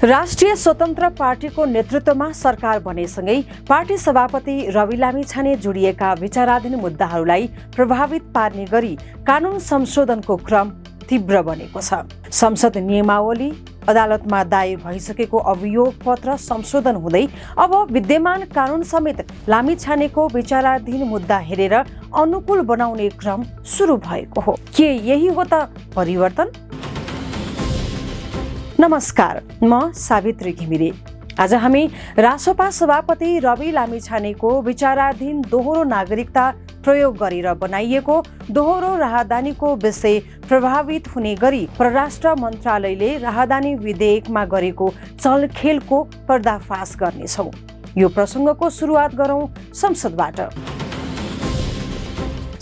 राष्ट्रिय स्वतन्त्र पार्टीको नेतृत्वमा सरकार बनेसँगै पार्टी सभापति रवि लामिछाने जोडिएका विचाराधीन मुद्दाहरूलाई प्रभावित पार्ने गरी कानून संशोधनको क्रम तीव्र बनेको छ। संसद नियमावली अदालतमा दायर भइसकेको अभियोग पत्र संशोधन हुँदै अब विद्यमान कानून समेत लामिछानेको विचाराधीन मुद्दा हेरेर अनुकूल बनाउने क्रम सुरु भएको हो। के यही हो त परिवर्तन? नमस्कार, म सावित्री घिमिरे। आज हामी रासोपा सभापति रवि लामिछानेको विचाराधीन दोहोरो नागरिकता प्रयोग गरेर बनाइएको दोहोरो राहदानीको विषय प्रभावित हुने गरी परराष्ट्र मन्त्रालयले राहदानी विधेयकमा गरेको चलखेलको पर्दाफास गर्नेछौँ। यो प्रसङ्गको सुरुवात गरौँ संसदबाट।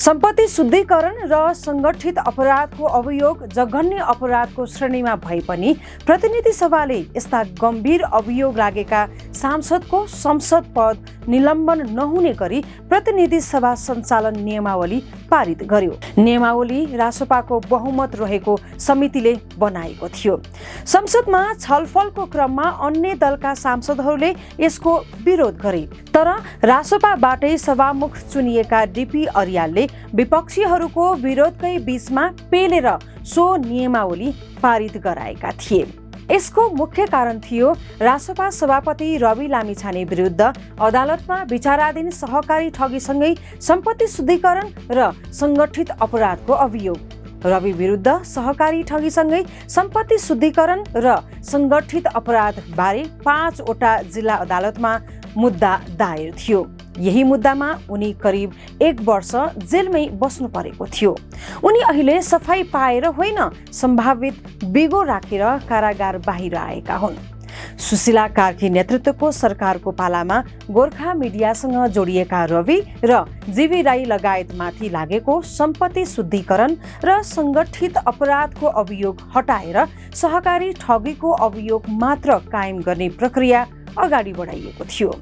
सम्पत्ति शुद्धिकरण र संगठित अपराधको अभियोग जघन्य अपराधको श्रेणीमा भए पनि प्रतिनिधि सभाले यस्ता गम्भीर अभियोग लागेका सांसदको संसद पद निलम्बन नहुने गरी प्रतिनिधि सभा सञ्चालन नियमावली पारित गर्यो। नियमावली रासोपाको बहुमत रहेको समितिले बनाएको थियो। संसदमा छलफलको क्रममा अन्य दलका सांसदहरूले यसको विरोध गरे, तर रासोपाबाटै सभामुख चुनिएका डीपी अर्यालले विपक्षीहरूको विरोधकै बीचमा पेलेर सो नियमावली पारित गराएका थिए। यसको मुख्य कारण थियो रासोपा सभापति रवि लामिछाने विरुद्ध अदालतमा विचाराधीन सहकारी ठगीसँगै सम्पत्ति शुद्धिकरण र संगठित अपराधको अभियोग। रवि विरुद्ध सहकारी ठगीसँगै सम्पत्ति शुद्धिकरण र संगठित अपराध बारे 5 वटा जिल्ला अदालतमा मुद्दा दायर थियो। यही मुद्दामा उनी करिब 1 वर्ष जेलमै बस्नु परेको थियो। उनी अहिले सफाई पाएर होइन, सम्भावित बिगो राखेर कारागार बाहिर आएका हुन्। सुशीला कार्की नेतृत्वको सरकारको पालामा गोर्खा मिडियासँग जोडिएका रवि र जीवी राई लगायतमाथि लागेको सम्पत्ति शुद्धिकरण र संगठित अपराधको अभियोग हटाएर सहकारी ठगीको अभियोग मात्र कायम गर्ने प्रक्रिया अगाडि बढाइएको थियो।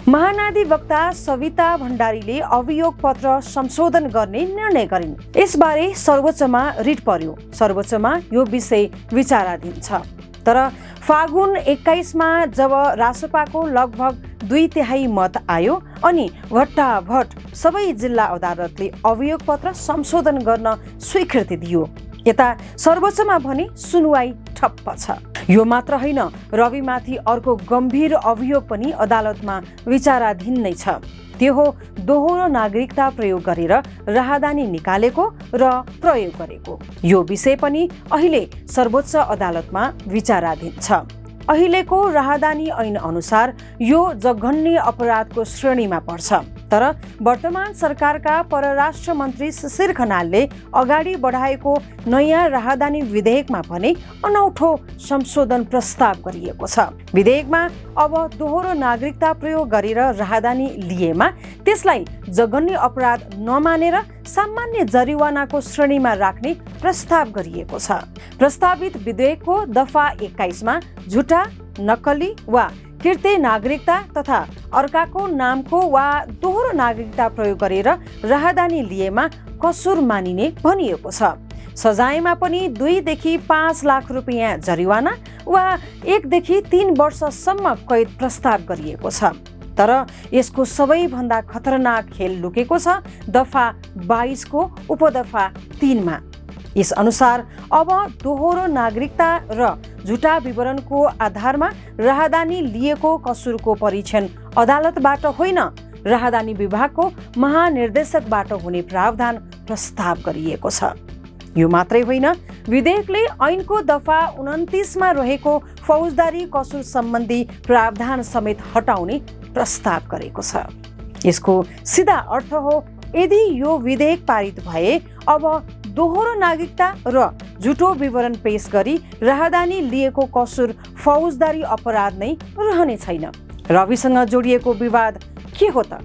महाधिवक्ता सविता भण्डारीले अभियोग पत्र संशोधन गर्ने निर्णय गरिन्। यसबारे सर्वोच्चमा रिट पर्यो। सर्वोच्चमा यो विषय विचाराधीन छ। तर फागुन 21मा जब रासोपाको लगभग 2/3 मत आयो अनि भट्टाभट सबै जिल्ला अदालतले अभियोग पत्र संशोधन गर्न स्वीकृति दियो। यता सर्वोच्चमा भने सुनवाई ठप्प छ। यो मात्र होइन, रविमाथि अर्को गम्भीर अभियोग पनि अदालतमा विचाराधीन नै छ। त्यो हो दोहोरो नागरिकता प्रयोग गरेर राहदानी निकालेको र प्रयोग गरेको। यो विषय पनि अहिले सर्वोच्च अदालतमा विचाराधीन छ। अहिलेको राहदानी ऐन अनुसार यो जघन्य अपराधको श्रेणीमा पर्छ। तर वर्तमान सरकारका परराष्ट्र मन्त्री शिशिर खनालले अगाडि बढाएको नयाँ राहदानी विधेयकमा भने अनौठो संशोधन प्रस्ताव गरिएको छ। विधेयकमा अब दोहोरो नागरिकता प्रयोग गरेर राहदानी लिएमा त्यसलाई जघन्य अपराध नमानेर सामान्य जरिवानाको श्रेणीमा राख्ने प्रस्ताव गरिएको छ। प्रस्तावित विधेयकको दफा 21मा झुटा, नक्कली वा किर्ते नागरिकता तथा अर्काको नामको वा दोहोरो नागरिकता प्रयोग गरेर राहदानी लिएमा कसुर मानिने भनिएको छ। सजायमा पनि 2 देखि 5 लाख रुपियाँ जरिवाना वा 1 देखि 3 वर्षसम्म कैद प्रस्ताव गरिएको छ। तर यसको सबैभन्दा खतरनाक खेल लुकेको छ दफा 22 को उपदफा 3 मा। यस अनुसार अब दोहोरो नागरिकता र झुटा विवरणको आधारमा राहदानी लिएको कसुरको परीक्षण अदालतबाट होइन, राहदानी विभागको महानिर्देशकबाट हुने प्रावधान प्रस्ताव गरिएको छ। यो मात्रै होइन, विधेयकले ऐनको दफा 29 मा रहेको फौजदारी कसुर सम्बन्धी प्रावधान समेत हटाउने प्रस्ताव गरेको छ। यसको सिधा अर्थ हो, यदि यो विधेयक पारित भए अब दोहोरो नागरिकता र झुटो विवरण पेश गरी राहदानी लिएको कसुर फौजदारी अपराध नै रहने छैन। रविसँग जोडिएको विवाद के हो त?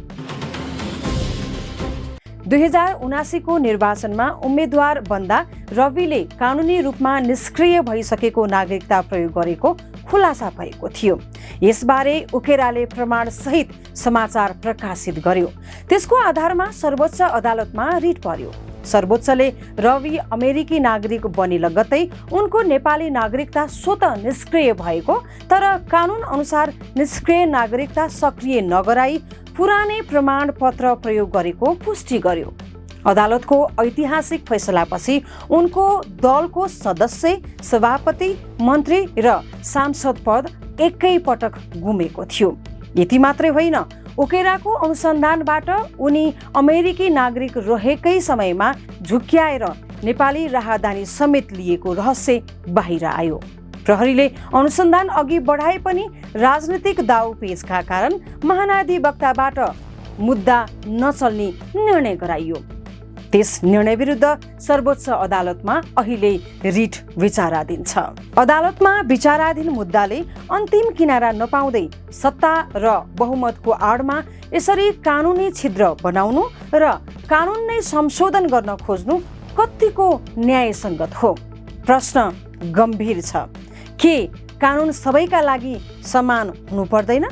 2079 को निर्वाचनमा उम्मेद्वार बन्दा रविले कानुनी रूपमा निष्क्रिय भइसकेको नागरिकता प्रयोग गरेको खुलासा भएको थियो। यसबारे उकेराले प्रमाण सहित समाचार प्रकाशित गर्यो। त्यसको आधारमा सर्वोच्च अदालतमा रिट पर्यो। सर्वोच्चले रवि अमेरिकी नागरिक बने लगत्तै उनको नेपाली नागरिकता स्वतः निष्क्रिय भएको तर कानुन अनुसार निष्क्रिय नागरिकता सक्रिय नगराई पुरानै प्रमाणपत्र प्रयोग गरेको पुष्टि गर्यो। अदालतको ऐतिहासिक फैसलापछि उनको दलको सदस्य, सभापति, मन्त्री र सांसद पद एकै पटक गुमेको थियो। यति मात्रै होइन, ओकेराको अनुसन्धानबाट उनी अमेरिकी नागरिक रहेकै समयमा झुक्क्याएर नेपाली राहदानी समेत लिएको रहस्य बाहिर आयो। प्रहरीले अनुसन्धान अघि बढाए पनि राजनीतिक दाउपेचका कारण महाधिवक्ताबाट मुद्दा नचल्ने निर्णय गराइयो। त्यस निर्णय विरुद्ध सर्वोच्च अदालतमा अहिले रिट विचाराधीन छ। अदालतमा विचाराधीन मुद्दाले अन्तिम किनारा नपाउँदै सत्ता र बहुमतको आडमा यसरी कानुनी छिद्र बनाउनु र कानुन नै संशोधन गर्न खोज्नु कतिको न्यायसङ्गत हो? प्रश्न गम्भीर छ। के कानुन सबैका लागि समान हुनु पर्दैन?